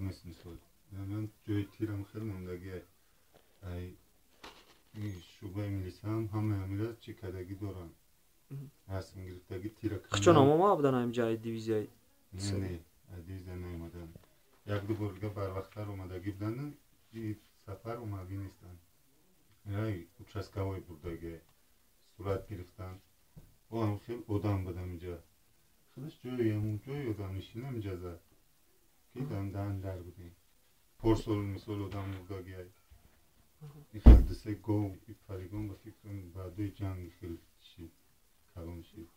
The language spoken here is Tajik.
нест, мисол. Ман ҷои тирам хеле мондагӣ, ай шӯъбаи милисаам ҳамаи ҳамира чӣ кардагӣ доранд, расм гирифтагӣ тира. Хчон омома будан ҳамҷа ай дивизияи? Не, не, ай дивизия наомаданд. Як-ду бор дига барвақттар омадагӣ буданд, сафар омадагӣ нестанд. Ай участковой бурдагӣ, сурат гирифтанд. О, ҳам хел одам буд ҳаминҷа. Худаш ҷои ҳамун ҷои одамнишин ҳаминҷа зад, ки дан дар будем. Порсол, мисол, одам мурдагӣ. Хел дусе гов и полигон, ба фикрам, баъдои ҷанг хел шид, калон шид.